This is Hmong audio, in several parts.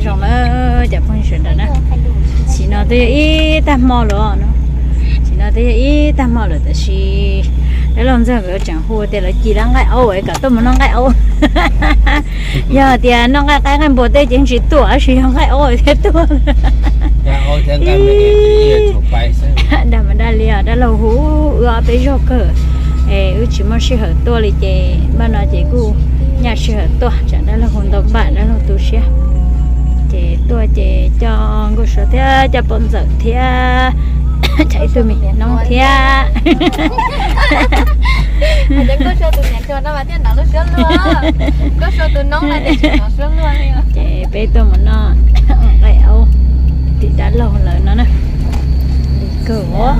Zoo na, cov phooj ywg sawv daws na, tam sim no twb yog ib tag hmo lawm no, tam sim no twb yog ib tag hmo lawm tab sis dab laug ntxawg nkawd tseem hu tias lawv ci dab nqaij aub es kom tuaj mus noj nqaij aub. Yog tias noj nqaij qaib nqaij npua tej ces tsis tuaj tab sis yog nqaij aub thiaj tuaj. Dag mas dag li os, dab laug hu wb ob peb zaug kawg es wb tsis muaj sij hawm tuaj li ces npaj no ces kuj nyaj sij hawm tuaj, tsam dab laug hu ntau npaj dab laug tu siab. Ces tuaj ces coj Nkauj Sua thiab coj Pov Ntxawm thiab tsam ib tug me noob thiab. Ces peb tuaj mus noj nqaij aub tim dab laug lawv no na. Li kawg os.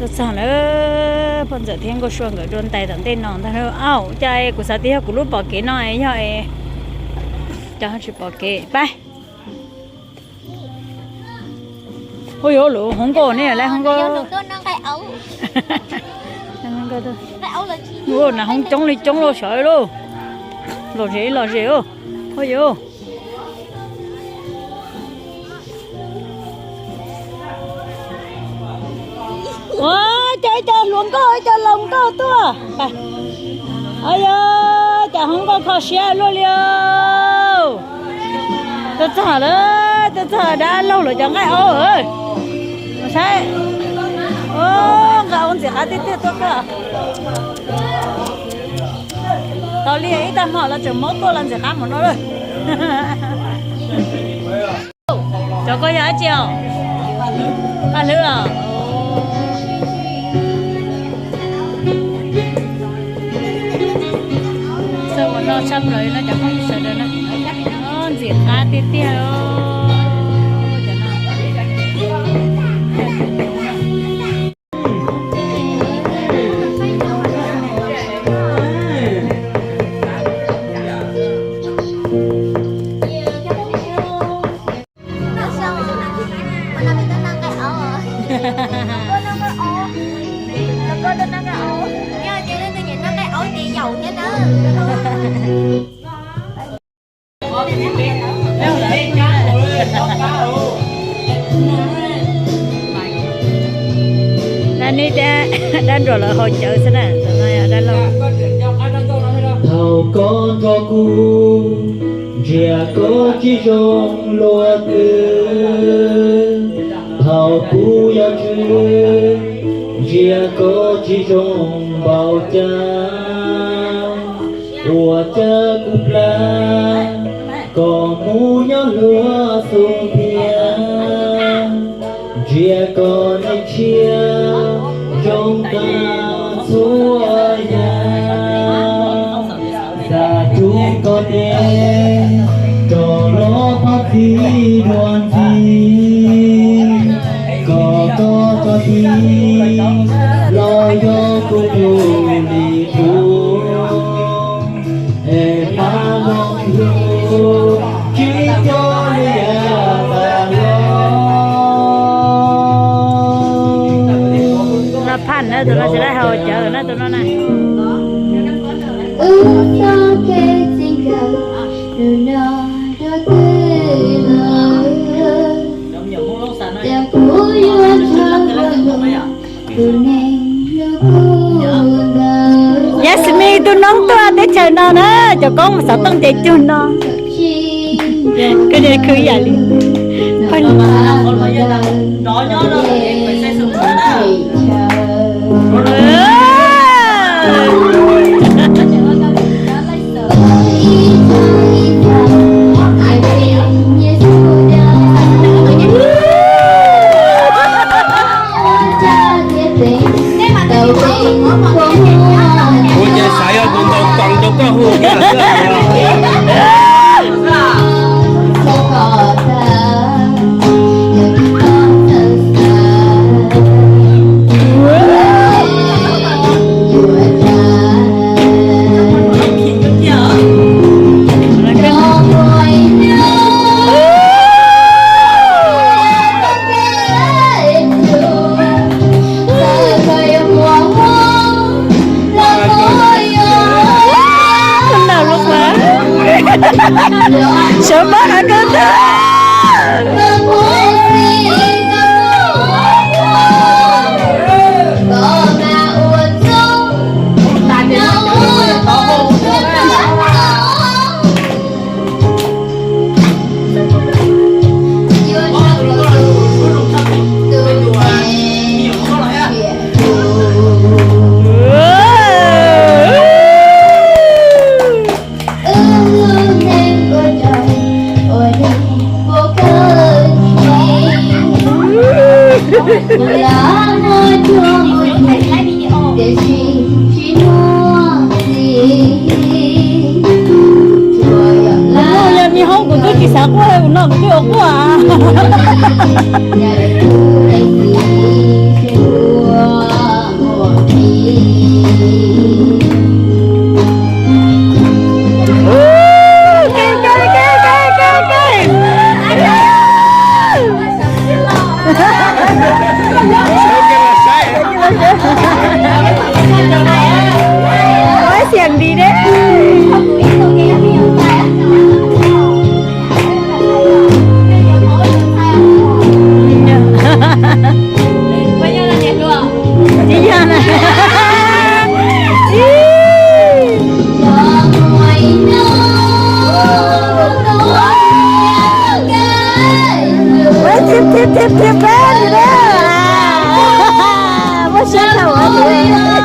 Tuaj txog lawm, Pov Ntxawm thiab Nkauj Sua nkawd dua ntais tom ntej no ntag. Au, cas kuv xav tias yog kuv lub pom kev no yog, cas tsis pom kev pab. Ua yuav lus hoob nkauj ne, lawv hoob nkauj. Nas hoob coob li coob lauj, sawv lauj. Los zes los zes, ua yuav. Ua, cov ib co hluas nkauj ib co laus nkauj tuaj. Au yog, cas hoob nkauj kho siab luaj li. Tuaj txog lawm, tuaj txog dab laug lawv cov nqaij aub. Mus saib. Nqaij aub ntxim qab tiag tiag tuaj koj. Tau li ib tag hmo los tseem muab tuaj los ntxim qab mus no lawm. Cov koj yog dab tsi os? Paj hlwb os. Txawj ua noj tshaj plaws no cov phooj ywg sawv daws na. Ntxim qab tiag tiag. Dab neb dab nruam lawv haus cawv xwb na, tam no yog dab laug. Thaum koj nrog kuv, ntsia koj tsis zoo luaj twg. Thaum kuv yog tswv, ntsia koj tsis zoo npaum cas. Ua cas kuv plam kom mus nyob luag xub ntiag. Ntsia koj neeg tshiab zoo tag txhua yam. Xav rub koj tes rov los pab txij dua ntxiv. Kom koj tso tid los yog kuv tus li tus. Es pab zoo hlub tsis coj li yam tas los. Los phaj na, tus no tsis laij haus cawv na tus no na. Wb txoj kev txij nkawm hnub no dua twg lawm, cas kuv yuav nrog luag mus tus neeg hlub kuv ntawd. Yasmine tus noob tuaj teb chaws no na, cov koob xov tooj ces cuag no. Koj khwv ib yam li. Kuv ces xav yog tus ntaus koos rau koj hu kiag lawm xwb. Lawv yog me hoob kuv twb tsis xav quaj, kuv no kuv twb ua quaj. Ua xiam nti deb. Tsis yog na. Ua thiab thiab thiab thiab peb li na. Muaj siab thaum ua thiab.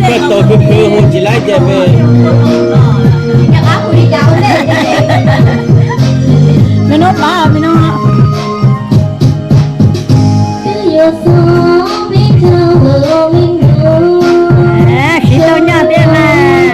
Koj tos khwv khwv hu tsis laib ces peb. Me nub pab me nub. Siv tau nyaj thiab mas.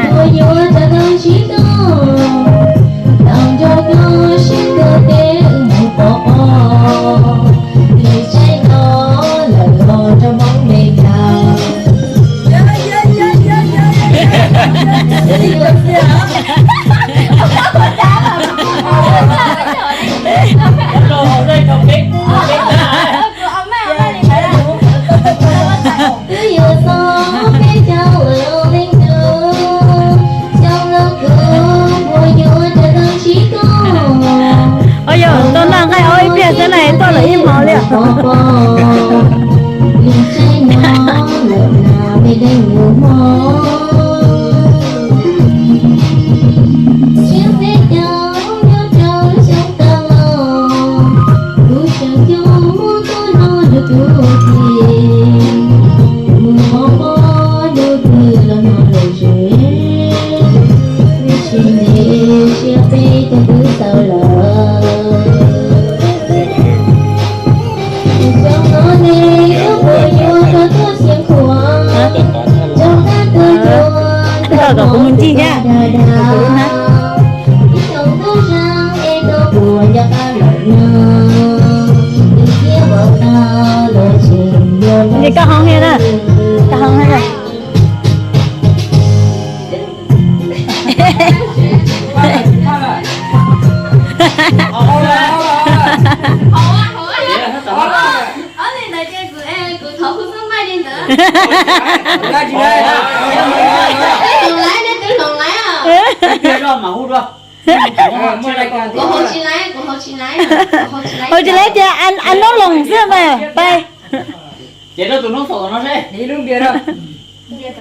Ua yog tuaj noj nqaij ob ib pliag xwb na, tuaj lawm ib hmo li. Koj kom kuv mus ncig thiab, kom kuv lub hnab. Ces koj hoob thiab na, koj hoob thiab na. Ua tsis laib tias a noob loos xwb mas pais. Ces rau tus noob xaum no seb.